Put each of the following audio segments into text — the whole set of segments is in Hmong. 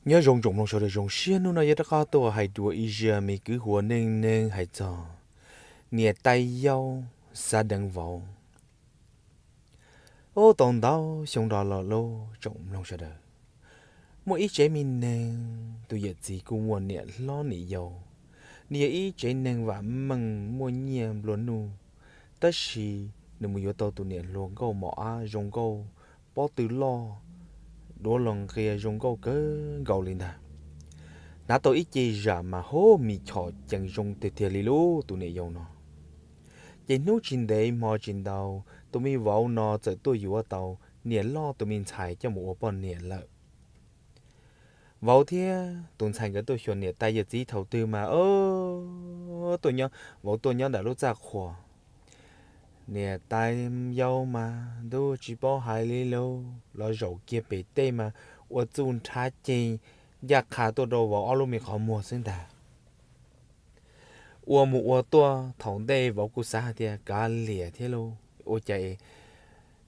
Nyob zoo tsoom mloog sawv daws, zoo siab hnub no yuav rov qab tuaj hais dua ib zaj me kwv huam neej neeg hais txog niam tais yau xav deev vauv. Ub, tau ntau xyoo los los lauj tsoom mloog sawv daws, muaj ib tsev me neeg, tus yawm txiv kuj muaj niam hlob niam yau. Nws yog ib tsev neeg vam meej muaj nyiaj nplua nuj, tab sis nws mus yuav tau tus niam hluas nkauj mos ab zoo nkauj, pob tw loj, duav los nqia zoo nkauj kawg nkaus li ntag. Hnav tau ib ce zam mas hub, mis chom cees zoo tiag tiag li lauj tus niam yau no. Ces hnub tsis ntev hmo tsis ntau, tus me vauv no txawm tuaj yuav tau niam loj tus me ntxhais coj mus ua poj niam lawm. Vauv thiab tus ntxhais nkawd tuaj xyuas niam tais yawm txiv thaum twg mas, vauv tuaj nyob ntawm lub txaj qhua. Niam tais yau mas ntuj tsis paub hais li lauj, los zaum kiag pem tej mas ua txuj nrhav ceg ncaj qha tuaj rau vauv ob lub me qhov muag xwb ntag. Ua mus ua tuaj thaum ntej vauv kuj xav hais tias kav liam thiab lauj, ua cas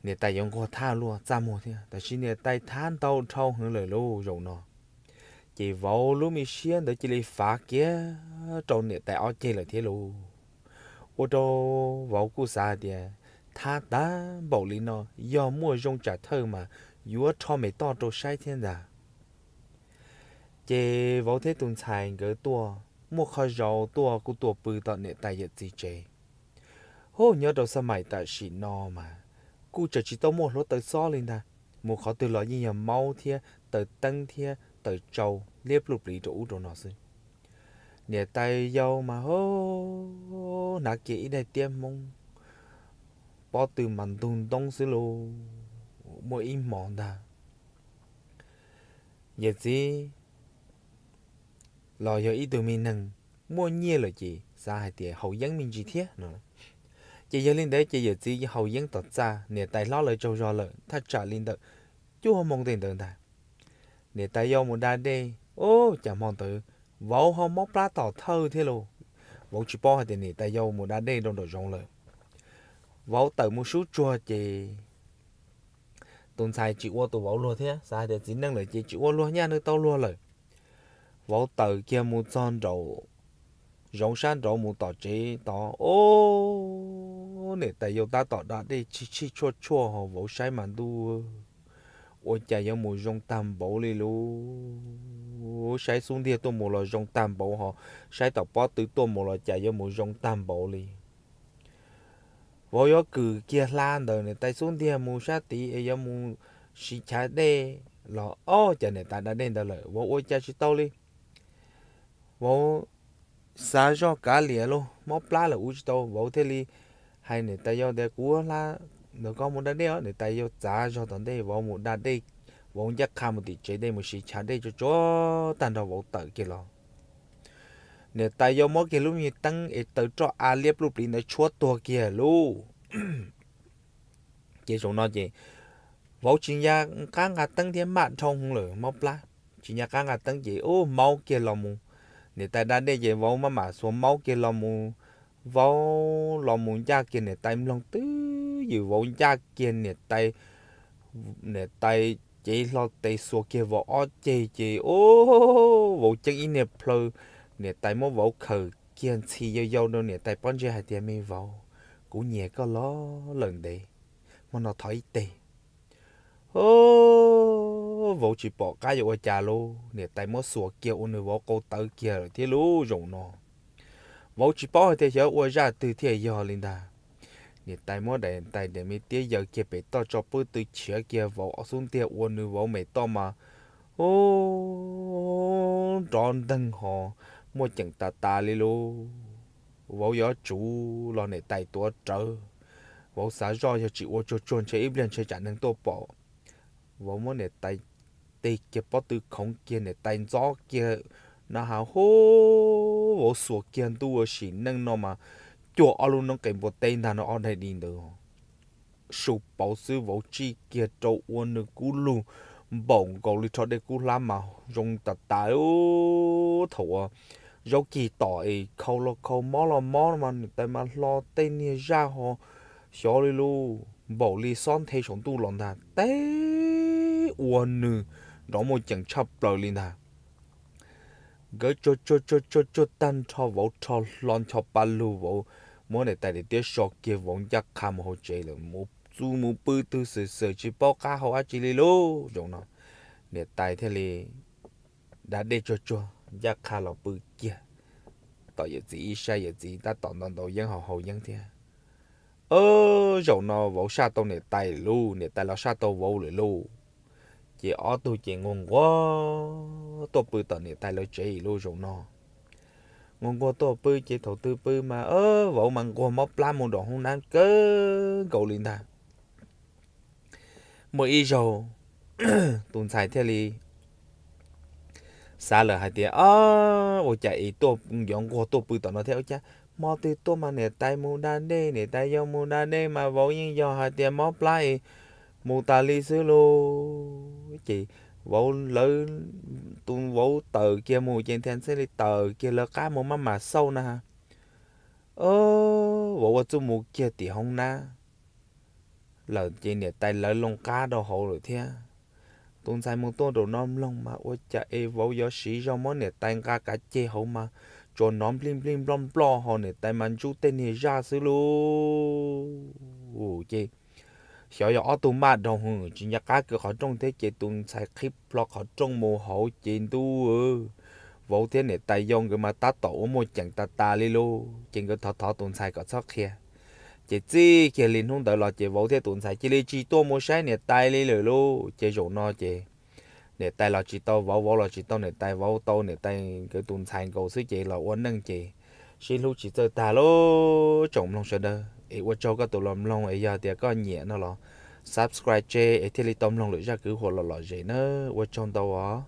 niam tais yuav nquag thab luaj txaj muag thiab, tab sis niam tais thab ntau dhau heev lawm lauj zaum no. Ces vauv lub me siab ntawd cia li fav kiag rau niam tais ob ceg lawm thiab lauj. Ua rau vauv kuj xav hais tias thab tag npaum li no, yog muaj zoo tsam thawj mas yuav rho me toj rau saib thiab ntag. Ces vauv thiab tus ntxhais nkawd tuaj, muaj qhov zaus tuaj kuj tuaj pw tom niam tais yawm txiv tsev. Hub, nyob rau xab mais tam sim no mas kuj tseem tsis tau muaj hluav taws xob li ntag, mus qhov twg los yeej yog maub thiab taws teeb thiab taws tsau liab pluj pliv rau ub rau no xwb. Niam tais yau mas hub, hnav kiag ib daim tiab hmoob, pob tw mas ntug ntoob xwb lauj. Muaj ib hmo ntag, yawm txiv los yog ib tug me neeg muaj nyiaj lawm ces xav hais tias haus yeeb me ntsis thiab no. Ces yog li ntawd ces yawm txiv haus yeeb tom txaj, niam tais hlob lawv tsaug zog lawm thaj tsam li ntawm cuaj moos tej ntawd ntag. Niam tais yau mus da dej, ub, cas hmo ntawd vauv ho mob plab tom thawj thiab lauj. Vauv tsis paub hais tias niam tais yau mus da dej rau nraum zoov lawm. Vauv tawm mus sub tsuag ces tus ntxhais tsis ua tus vauv luag thiab, xav hais tias txiv neej lawm ces tsis ua luag nyaj, nws tau luag lawm. Vauv tawm kiag mus txog nraum zoov sab nraud mus tom tsev tod, ub, niam tais yau tab tom da dej tshij tshij tshuaj tshuaj ho vauv saib mas ntuj, ua cas yuav mus zoo tag npaum li lauj. Saib xub ntiag tuaj mus los zoo tag npaum ho, saib tom pob tw tuaj mus los cas yuav mus zoo tag npaum li. Vauv yuav kwm kiag hla ntawm niam tais xub ntiag mus sab tid es yuav mus siv chav dej los, ob, cas niam tais da dej ntawd lawm, vauv ua cas tsis tau li. Vauv xav zoj kav liam lauj, mob plab lawm ua tsis tau, vauv thiaj li hais niam tais yau tias kuv hla ntawm koj mus da dej os. Niam tais yau txav zog tom ntej, vauv mus da dej, vauv ncaj qha mus tim tsev dej mus siv chav dej tsuag tsuag tag nrho vauv tawm kiag los. Niam tais yau muab kiag lub me teeb es taws roj av liab pluj pliv ntawd tshuab tuag kiag lauj. Ces zaum no ces vauv tsis nco qab nqa teeb thiab, maj dhau hwv lawm mob plab, tsis nco qab nqa teeb ces ub, maub kiag los mus. Niam tais da dej ces vauv maj mam xuas maub kiag los mus, vauv los mus ncaj kiag niam tais mloog twb ywm, vauv ncaj kiag niam tais, niam tais cev hlo tes xuas kiag vauv ob ceg ces ub, vauv ceeb ib niag plhaw. Niam tais muab vauv khawm kiag ntxhi yau yau rau niam tais pob ntseg hais tias me vauv, kuv nyiam koj los lawm ntev, hmo no thov ib teg. Ub, vauv tsis pom qab yuav ua cas lauj, niam tais muab xuas kiag ua nws vauv qau tawv kiag lawm thiab lauj zaum no. Vauv tsis paub hais tias xyov ua zaj twg thiaj yog li ntag. Niam tais muab daim tais daim me tiab yaws kiag pem toj tso pwb tw chiav kiag vauv xub ntiag ua nws vauv me toj mas, ub, nrov nteeg ho muaj ceem tas tas li lauj. Vauv yuav tsuv los niam tais tuav rawv. Vauv xav zoj yog tsis ua tsuag tsuag ntshe ib pliag ntshe tsam neeg tuaj pom. Vauv muab niam tais tes kiag pob tw khoov kiag, niam tais ntxob kiag na has hub, vauv xuas kiag ntuj ua sim neej no mas cuag ob lub noob qes npua teb ntag no, ob daim di ntawd su pauv xwb, vauv tsij kiag rau ua nws kub lug npaum nkaus li rho dej kub hlab mas zoo tas tas. Thaum uas zaub kis tom es khau los khau mob los mob mas niam tais mas hlo tej niag zaj ho xyov li lauj, npaum li xob nthe saum ntuj los ntag, teb ua nws nrov muaj ceem tshaj plaws li ntag. Nkawd tsuag tsuag tsuag tsuag tsuag tag nrho, vauv rho hlo ncho pa lug, vauv muab niam tais daim tiab so kiag, vauv ncaj qha mus hauv tsev lawm, mus txu mus pw twg xwm xwm tsis paub qab hau dab tsi li lauj. Zaum no niam tais thiaj li da dej tsuag tsuag ncaj qha los pw kiag tom yawm txiv ib sab, yawm txiv tab tom ntaus ntaus yeeb haus haus yeeb thiab. Zaum no vauv saj tau niam tais lawm lauj, niam tais los saj tau vauv lawm lauj. Ces ob tug ces nquag nquag tuaj pw tom niam tais lawv tsev lawm lauj zaum no. Nquag nquag tuaj pw ces thaum twg pw mas vauv mas nquag mob plab mus nram hoob nab kawg nkaus li ntag. Muaj ib zaug tus ntxhais thiaj li xav lawm hais tias, Ob, ua cas es tuaj yuav nquag tuaj pw tom no thiab? Ua cas hmo twg tuaj mas niam tais mus da dej, niam tais yog mus da dej mas vauv yeej yog hais tias mob plab es mus tas li xwb lauj. Ces vauv lawv, tus vauv tawm kiag mus ces thiaj li tawm kiag lawv qab mus maj mam xauj na. Vauv ua txuj mus kiag tim hoob nab lawm ces niam tais lawv loo qab rau hauv lawm thiab. Tus ntxhais mus tuaj nraum no mloog mas ua cas es vauv yuav siv zog muab niam tais nqa kav ceg hauv mas tsuas hnov nplij nplij nploj nploj ho niam tais mas ntsub tej niag zaj xwb lauj. Ces xyov yog ob tug maj dhau hwv tsis nco qab kaw qhov rooj thiab ces tus ntxhais qhib plho qhov rooj mus hauv ces ntuj, vauv thiab niam tais yau nkawd mas tab tom ua muaj ceem tas tas li lauj. Ces nkawd thov thov tus ntxhais kom txhob qhia. Ces txij kiag li hnub ntawd los ces vauv thiab tus ntxhais cia li tsis tuaj mus saib niam tais li lawm lauj. Ces zaum no ces niam tais los tsis tau vauv, vauv los tsis tau niam tais, vauv tau niam tais nkawd tus ntxhais nkaus xwb ces los ua neej ces sib hlub tsis txawj tag lauj. Tsoom mloog sawv daws es ua tsaug koj tus los mloog es yog tias koj nyiam no los subscribe tseg es thiaj li tau mloog lwm zaj kwv huam los lom zem na. Ua tsaug ntau os.